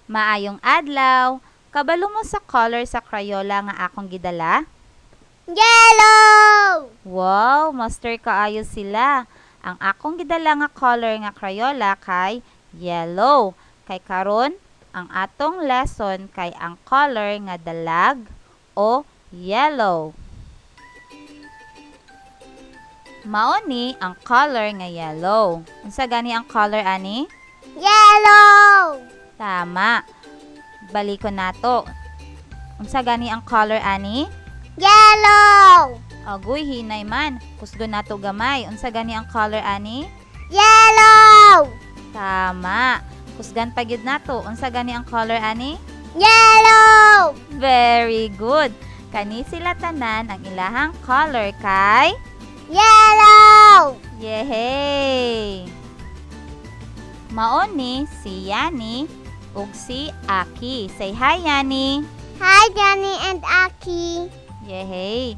Maayong adlaw. Kabalo mo sa color sa Crayola nga akong gidala? Yellow! Wow, master kaayo sila. Ang akong gidala nga color nga Crayola kay yellow. Kay karon ang atong lesson kay ang color nga dalag o yellow. Mao ni ang color nga yellow. Unsa gani ang color ani? Yellow! Tama. Balikon nato. Unsa gani ang color ani? Yellow! Agoy, hinay man. Kusgon nato gamay. Unsa gani ang color ani? Yellow! Tama. Kusgan pa gyud nato. Unsa gani ang color ani? Yellow! Very good. Kani sila tanan ang ilahang color kay Yellow! Yehey! Mao ni si Yani ug si Aki. Say hi, Yani. Hi, Johnny and Aki. Yehey!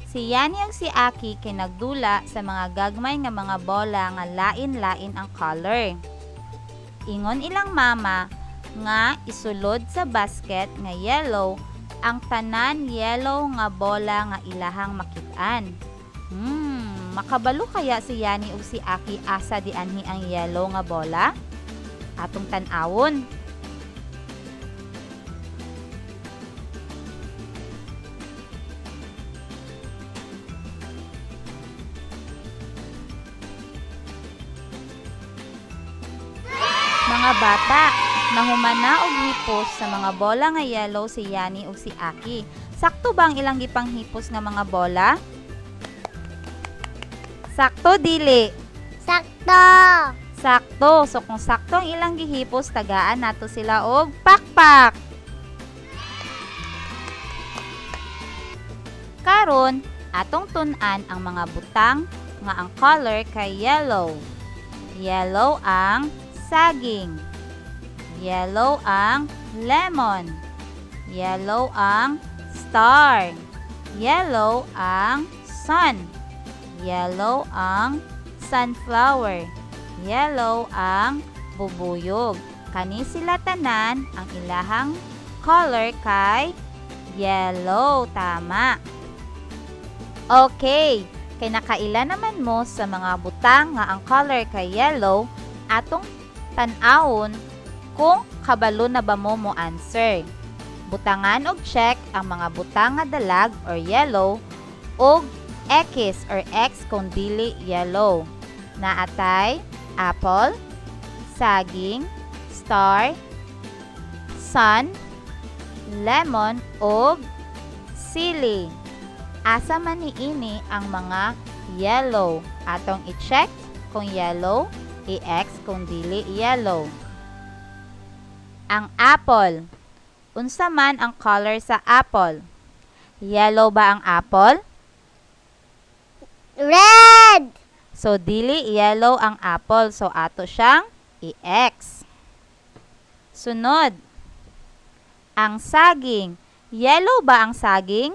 Si Yani ug si Aki kay nagdula sa mga gagmay nga mga bola nga lain-lain ang color. Ingon ilang mama nga isulod sa basket nga yellow ang tanan yellow nga bola nga ilahang makit-an. Makabalo kaya si Yani ug si Aki asa di anhi ang yellow nga bola? Atong tan-awon. Mga bata, nahumana og hipos sa mga bola nga yellow si Yani ug si Aki. Sakto ba ang ilang gipanghipos nga mga bola? Sakto dili? Sakto! Sakto. So kung sakto ang ilang gihipos, tagaan nato sila og pakpak. Karon, atong tun-an ang mga butang nga ang color kay yellow. Yellow ang saging. Yellow ang lemon. Yellow ang star. Yellow ang sun. Yellow ang sunflower. Yellow ang bubuyog. Kani sila tanan ang ilahang color kay yellow. Tama. Okay, kay nakaila naman mo sa mga butang nga ang color kay yellow, atong tan-awon kung kabalo na ba mo mo answer. Butangan og check ang mga butang nga dalag or yellow og X or X kung dili yellow. Naatay apple, saging, star, sun, lemon ug sili. Asa man niini ang mga yellow? Atong i-check kung yellow, i-X kung dili yellow. Ang apple. Unsa man ang color sa apple? Yellow ba ang apple? Red! So, dili yellow ang apple. So, ato siyang i-X. Sunod, ang saging. Yellow ba ang saging?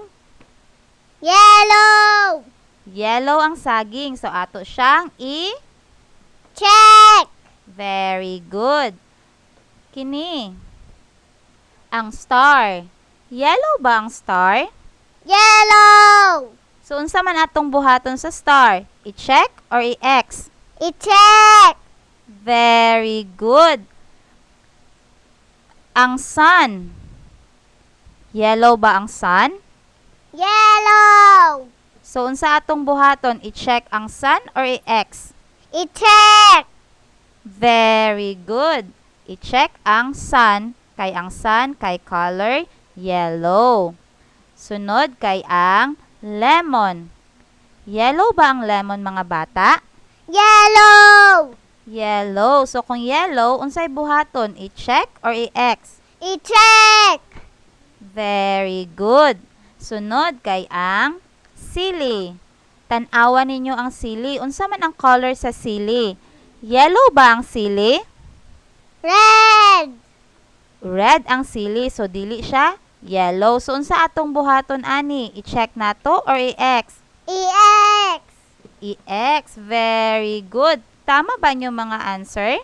Yellow! Yellow ang saging. So, ato siyang i- Check! Very good. Kini, ang star. Yellow ba ang star? Yellow! So, unsa man atong buhaton sa star? I-check or i-X? I-check! Very good. Ang sun. Yellow ba ang sun? Yellow! So, unsa atong buhaton? I-check ang sun or i-X? I-check! Very good. I-check ang sun kay ang sun kay color yellow. Sunod kay ang lemon. Yellow ba ang lemon, mga bata? Yellow! Yellow. So kung yellow, unsay buhaton? I-check or i-X? I-check! Very good. Sunod kay ang sili. Tan-awa ninyo ang sili. Unsa man ang color sa sili? Yellow ba ang sili? Red! Red ang sili, so dili siya yellow. So unsa atong buhaton ani? I-check nato or i-X? I-X! I-X. Very good. Tama ba inyong mga answer?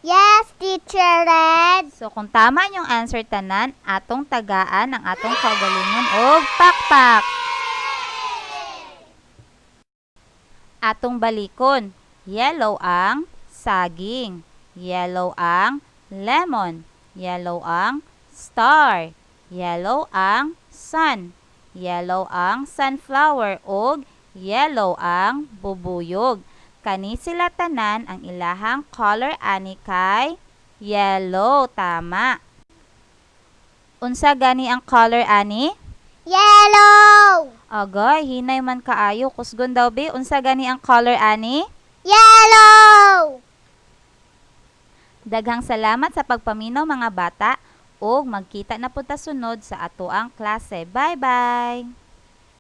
Yes, Teacher Red. So kung tama inyong answer tanan, atong tagaan ang atong kaugalingon og pakpak. Atong balikon. Yellow ang saging. Yellow ang lemon. Yellow ang star. Yellow ang sun. Yellow ang sunflower ug yellow ang bubuyog. Kani sila tanan, ang ilahang color ani kay yellow, tama. Unsa gani ang color ani? Yellow. Agay, hinay man kaayo. Kusgon daw be, unsa gani ang color ani? Yellow. Daghang salamat sa pagpaminaw, mga bata, ug magkita na pud ta sunod sa atoang klase. Bye-bye.